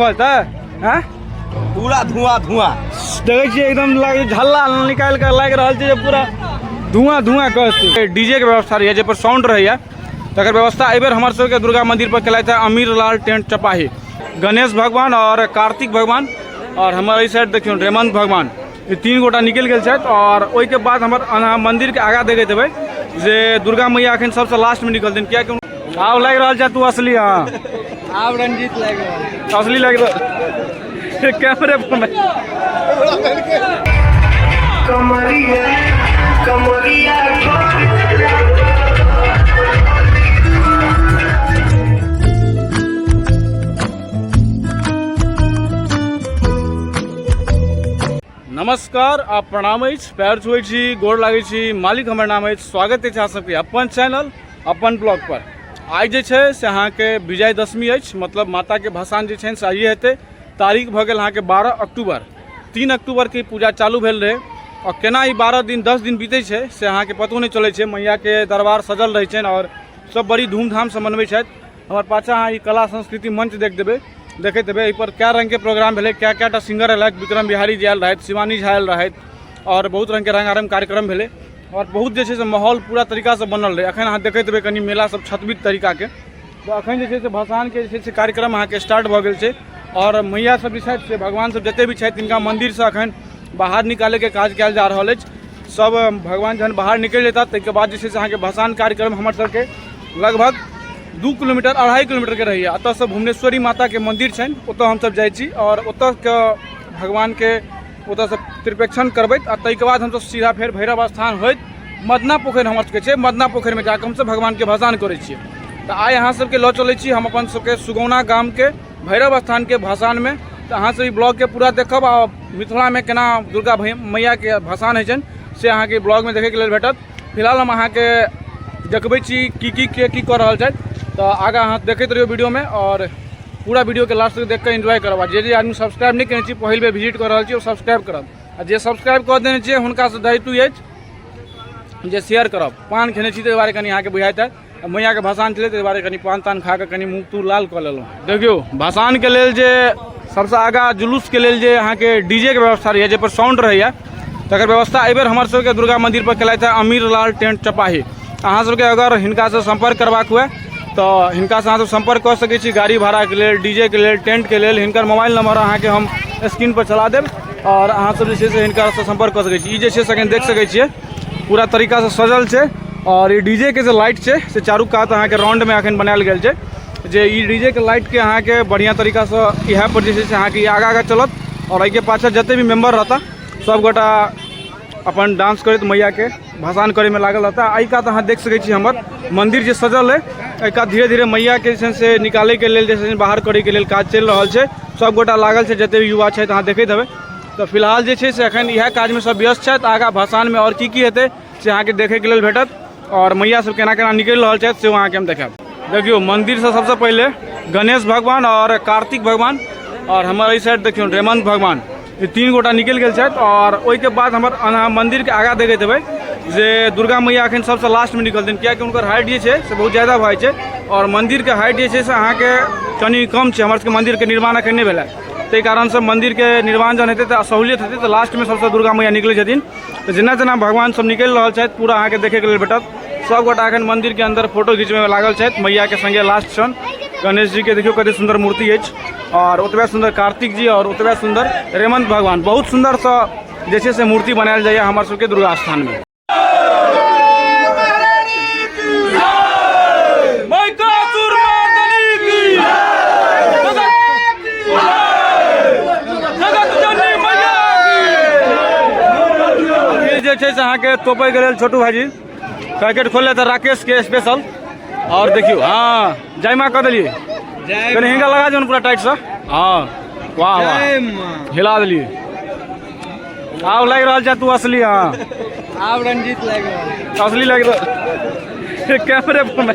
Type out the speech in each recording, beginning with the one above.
भऽ जेतै। हैं, पूरा धुआं धुआं देखै छियै, एकदम लागै झल्ला निकालि कऽ लागि रहल छै जे पूरा धुआं धुआं करतै। डीजे के व्यवस्था रहैया, जाहिपर साउंड रहैया, तकर व्यवस्था एहिबेर हमर सबके दुर्गा मंदिर पर केलथि है अमीर लाल टेंट चपाही। गणेश भगवान और कार्तिक भगवान और हमर एहि साइड देखियौ रेमंत भगवान, ई 3 गोटा निकलि गेल छथि। और ओहिके बाद हमर अहाँ मंदिरके आगाँ देखैत हेबै जे दुर्गा मैया एखन सबसँ लास्टमे निकलथिन, कियाकि आब लागि रहल छै तू असली। हाँ, आब रंजीत लागि रहल, असली लागि रहल कैमरे पर। कमरिया कमरिया। नमस्कार आ प्रणाम अछि, पैर छुए छी, गोर लागै छी, मालिक हमर नाम अछि। स्वागत अछि अहाँ सबके अपन चैनल अपन ब्लॉग पर। आइ जे छै से अहाँके विजयदशमी अछि, मतलब माताके भसान जे छनि से आइए हेतै। तारीख भऽ गेल अहाँके 12 अक्टूबर। 3 अक्टूबरके पूजा चालू भेल रहै आओर केना ई 12 दिन 10 दिन बीतै छै से अहाँके पतो नहि चलै छै। मैयाके दरबार सजल रहै छनि आओर सब बड़ी धूमधामसँ मनबै छथि। हमर पाछाँ अहाँ ई कला संस्कृति मंच देख देबै, देखैत हेबै, एहिपर कए रङ्गके प्रोग्राम भेलै, कए कएटा सिंगर एलथि, विक्रम बिहारी जी आयल रहथि, शिवानी झा आयल रहथि आओर बहुत रङ्गके रङ्गारङ्ग कार्यक्रम भेलै आओर बहुत जे छै से माहौल पूरा तरीकासँ बनल रहै। एखन अहाँ देखैत हेबै कनि मेला सब छतबित तरीकाके। तऽ एखन जे छै से भसानके जे छै से कार्यक्रम अहाँके स्टार्ट भऽ गेल छै आओर मैया सब जे छथि से भगवान सब जते भी छथि तिनका मन्दिरसँ एखन बाहर निकालैके काज कयल जा रहल अछि। सब भगवान जहन बाहर निकलि जेता ताहिके बाद जे छै से अहाँके भसान कार्यक्रम हमर सबके लगभग 2 किलोमीटर 2.5 किलोमीटरके रहैए। एतऽसँ भुवनेश्वरी माताके मन्दिर छनि, ओतऽ हमसब जाइ छी आओर ओतऽके भगवानके ओतऽसँ त्रिपेक्षण करबैत आ ताहिके बाद हमसब सीधा फेर भैरव स्थान होइत मदना पोखरि हमर सबके छै, मदना पोखरिमे जाकऽ हमसब भगवानके भसान करै छियै। तऽ आइ अहाँ सबके लऽ चलै छी हम अपन सबके सुगौना गामके भैरव स्थानके भसानमे। तऽ अहाँ सब ई ब्लॉगके पूरा देखब आ मिथिलामे केना दुर्गा मैयाके भसान होइ छनि से अहाँके ब्लॉगमे देखैके लेल भेटत। फिलहाल हम अहाँके देखबै छी की की के की कऽ रहल छथि, तऽ आगाँ अहाँ देखैत रहियौ वीडियोमे आओर पूरा वीडियोके लास्ट तक देखिकऽ एन्जॉय करब। आ जे जे आदमी सब्सक्राइब नहि केने छी, पहिल बेर विजिट कऽ रहल छी, ओ सब्सक्राइब करब आ जे सब्सक्राइब कऽ देने छियै हुनकासँ दायित्व अछि जे शेयर करब। पान खेने छी ताहि दुआरे कनि अहाँके बुझाइत हैत, मैयाके भसान छलै ताहि दुआरे कनि पान तान खा कऽ कनि मुँह तूह लाल कऽ लेलहुँ। देखियौ भसानके लेल जे सबसँ आगाँ जुलूसके लेल जे अहाँके डीजेके व्यवस्था रहैए, जाहिपर साउंड रहैए, तकर व्यवस्था एहिबेर हमर सबके दुर्गा मन्दिर पर केलथि है अमीर लाल टेंट चपाही। अहाँ सबके अगर हिनकासँ सम्पर्क करबाक हुए तऽ हिनकासँ अहाँ सब सम्पर्क कऽ सकै छी गाड़ी भाड़ाके लेल, डीजेके लेल, टेंटके लेल। हिनकर मोबाइल नंबर अहाँके हम स्क्रीन पर चला देब आओर अहाँ सब जे छै से हिनकासँ सम्पर्क कऽ सकै छी। ई जे छै से एखन देख सकै छियै पूरा तरीकासँ सजल छै आओर ई डीजे के जे लाइट छै से चारू कात अहाँके राउंडमे अखन बनायल गेल छै, जे ई डीजे के लाइटके अहाँके बढ़िआँ तरीकासँ इएह पर जे छै से अहाँके ई आगाँ आगाँ चलत आओर एहिके पाछाँ जते भी मेम्बर रहता सब गोटा अपन डांस करैत मैयाके भसान करैमे लागल रहता। एहि कात अहाँ देख सकै छी हमर मन्दिर जे सजल अइ, एहि कात धीरे धीरे मैयाके जे छै से निकालैके लेल जे छै से बाहर करैके लेल काज चलि रहल छै। सब गोटा लागल छै, जते भी युवा छथि अहाँ देखैत हेबै। तऽ फिलहाल जे छै से एखन इएह काजमे सब व्यस्त छथि। आगाँ भसानमे आओर की की हेतै से अहाँके देखैके लेल भेटत आओर मैया सब केना केना निकलि रहल छथि सेहो अहाँके हम देखायब। देखियौ मन्दिरसँ सबसँ पहिले गणेश भगवान आओर कार्तिक भगवान आओर हमर एहि साइड देखियौ रेमंत भगवान, ई 3 गोटा निकलि गेल छथि। आओर ओहिके बाद हमर अहाँ मन्दिरके आगाँ देखैत हेबै जे दुर्गा मैया एखन सबसँ लास्टमे निकलथिन, कियाकि हुनकर हाइट जे छै से बहुत ज्यादा भऽ जाइ छै आओर मन्दिरके हाइट जे छै से अहाँके कनि कम छै। हमर सबके मन्दिरके निर्माण एखन नहि भेलै, ताहि कारणसँ मन्दिरके निर्माण जहन हेतै तऽ सहूलियत हेतै, तऽ लास्टमे सबसँ दुर्गा मैया निकलै छथिन। तऽ जेना जेना भगवान सब निकलि रहल छथि पूरा अहाँके देखैके लेल भेटत। सब गोटा एखन मन्दिरके अन्दर फोटो घिचबैमे लागल छथि मैयाके सङ्गे लास्ट क्षण। गणेश जीके देखियौ कते सुन्दर मूर्ति अछि आओर ओतबे सुन्दर कार्तिक जी आओर ओतबे सुन्दर रेमंत भगवान। बहुत सुन्दरसँ जे छै से मूर्ति बनायल जाइए हमर सबके दुर्गा स्थानमे। जे छै से अहाँके तोपैके लेल छोटू भाईजी पैकेट खोलले तऽ राकेश के स्पेशल। और देखियौ, हाँ जय माँ कऽ देलियै, कनि हिनका लगा दियौ पूरा टाइटसँ। हाँ वाह वाह, हिला देलियै। आब लागि रहल छै तू असली। हाँ आब रंजीत लागि रहल, असली लागि रहल कैमरे पर।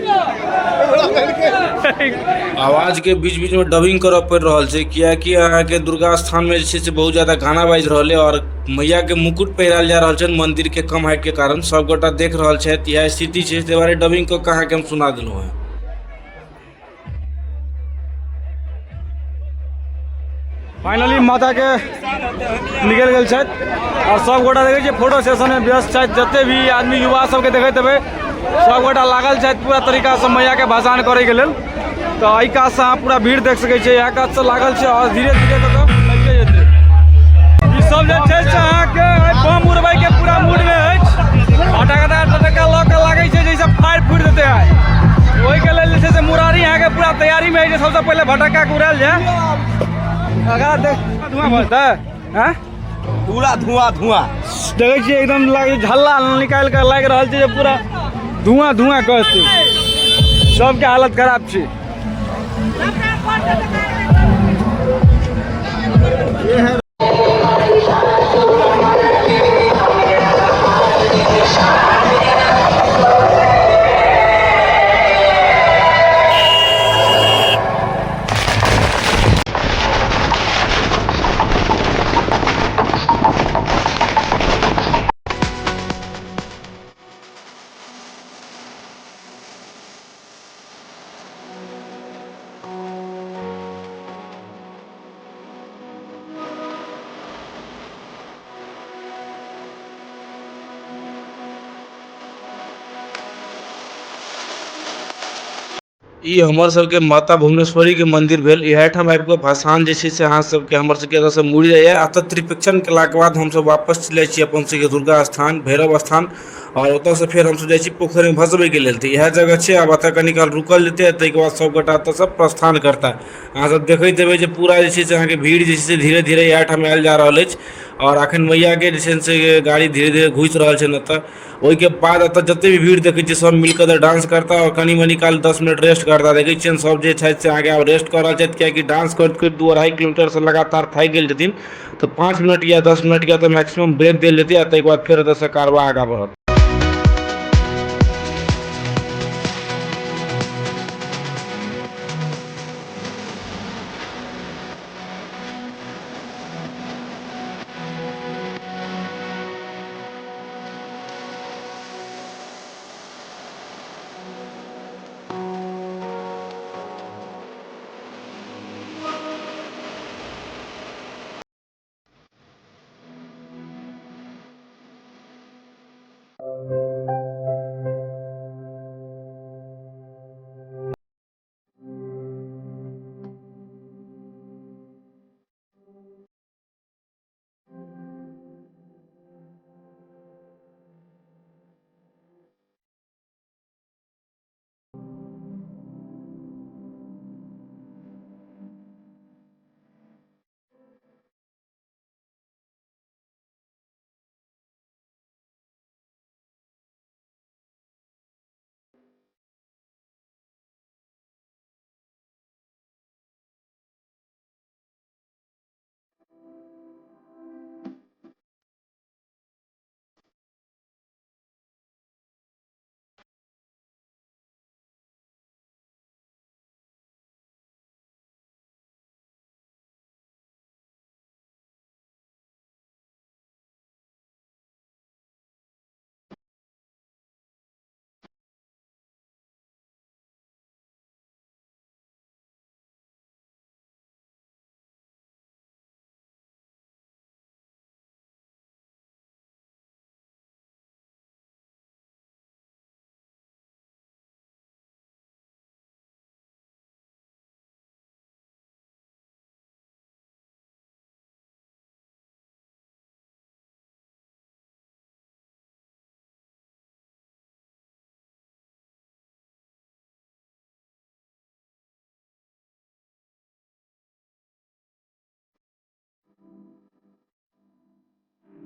आवाज के बीच बीच में डबिंग करऽ पड़ि रहल छै, कियाकि अहाँके दुर्गा स्थान में जे छै से बहुत ज्यादा गाना बाजि रहल है और मैया के मुकुट पहिरायल जा रहल छनि मंदिर के कम हाइट के कारण। सब गोटा देख रहल छथि, इएह स्थिति छै, ताहि दुआरे डबिंग कऽ के अहाँके हम सुना देलहुँ हेँ। फाइनली माताके निकलि गेल छथि आओर सब गोटा देखै छियै फोटो सेशनमे व्यस्त छथि। जते भी आदमी युवा सबके देखैत हेबै, सब गोटा लागल छथि पूरा तरीकासँ मैयाके भसान करैके लेल। तऽ एहि कातसँ अहाँ पूरा भीड़ देख सकै छियै, इएह कातसँ लागल छै आओर धीरे धीरे कऽ कऽ लगिए जेतै। ई सब जे छै से अहाँके बम उड़बैके पूरा मूडमे अछि। फटाका टटका लऽ कऽ लागै छै जैसे फायर फूटि देतै आइ। ओहिके लेल जे छै से मुरारी अहाँके पूरा तैयारीमे अछि जे सबसँ पहिले फटाकाके उड़ायल जाय। अगर देख धुआं भऽ जेतै। आँय? पूरा धुआं धुआं देखै छियै, एकदम लागै झल्ला निकालि कऽ लागि रहल छै जे पूरा धुआं धुआं करतै। सबके हालत खराब छै। ई हमर सबके माता भुवनेश्वरी के मंदिर भेल। इएह ठाम आबि कऽ भसान जे छै से अहाँ सबके हमर सबके एतऽसँ मुड़ि जाइए। आ एतऽ त्रिपेक्षण केलाके बाद हमसब वापस चलि जाइ छी अपन सबके दुर्गा स्थान, भैरव स्थान, आओर ओतऽसँ फेर हमसब जाइ छी पोखरिमे भसबैके लेल। तऽ इएह जगह छै। आब एतऽ कनी काल रुकल जेतै आ ताहिके बाद सब गोटा एतऽसँ प्रस्थान करता। अहाँ सब देखैत हेबै जे पूरा जे छै से अहाँके भीड़ जे छै से धीरे धीरे इएह ठाम आयल जा रहल अछि। आओर अखन मैयाके जे छै से गाड़ी धीरे धीरे घुसि रहल छनि एतऽ। ओहिके बाद एतऽ जते भी भीड़ देखै छियै सब मिलके एतऽ डांस करता आओर कनी मनी काल 10 मिनट रेस्ट करता। देखै छियनि सब जे छथि से अहाँके आब रेस्ट कऽ रहल छथि, किएकि डांस करैत करैत 2-2.5 किलोमीटर से लगातार थाकि गेल छथिन। तऽ 5 मिनट या 10 मिनट के एतऽ मैक्सिमम ब्रेक देल जेतै आ ताहिके बाद फेर एतऽसँ कारवां आगाँ बढ़त।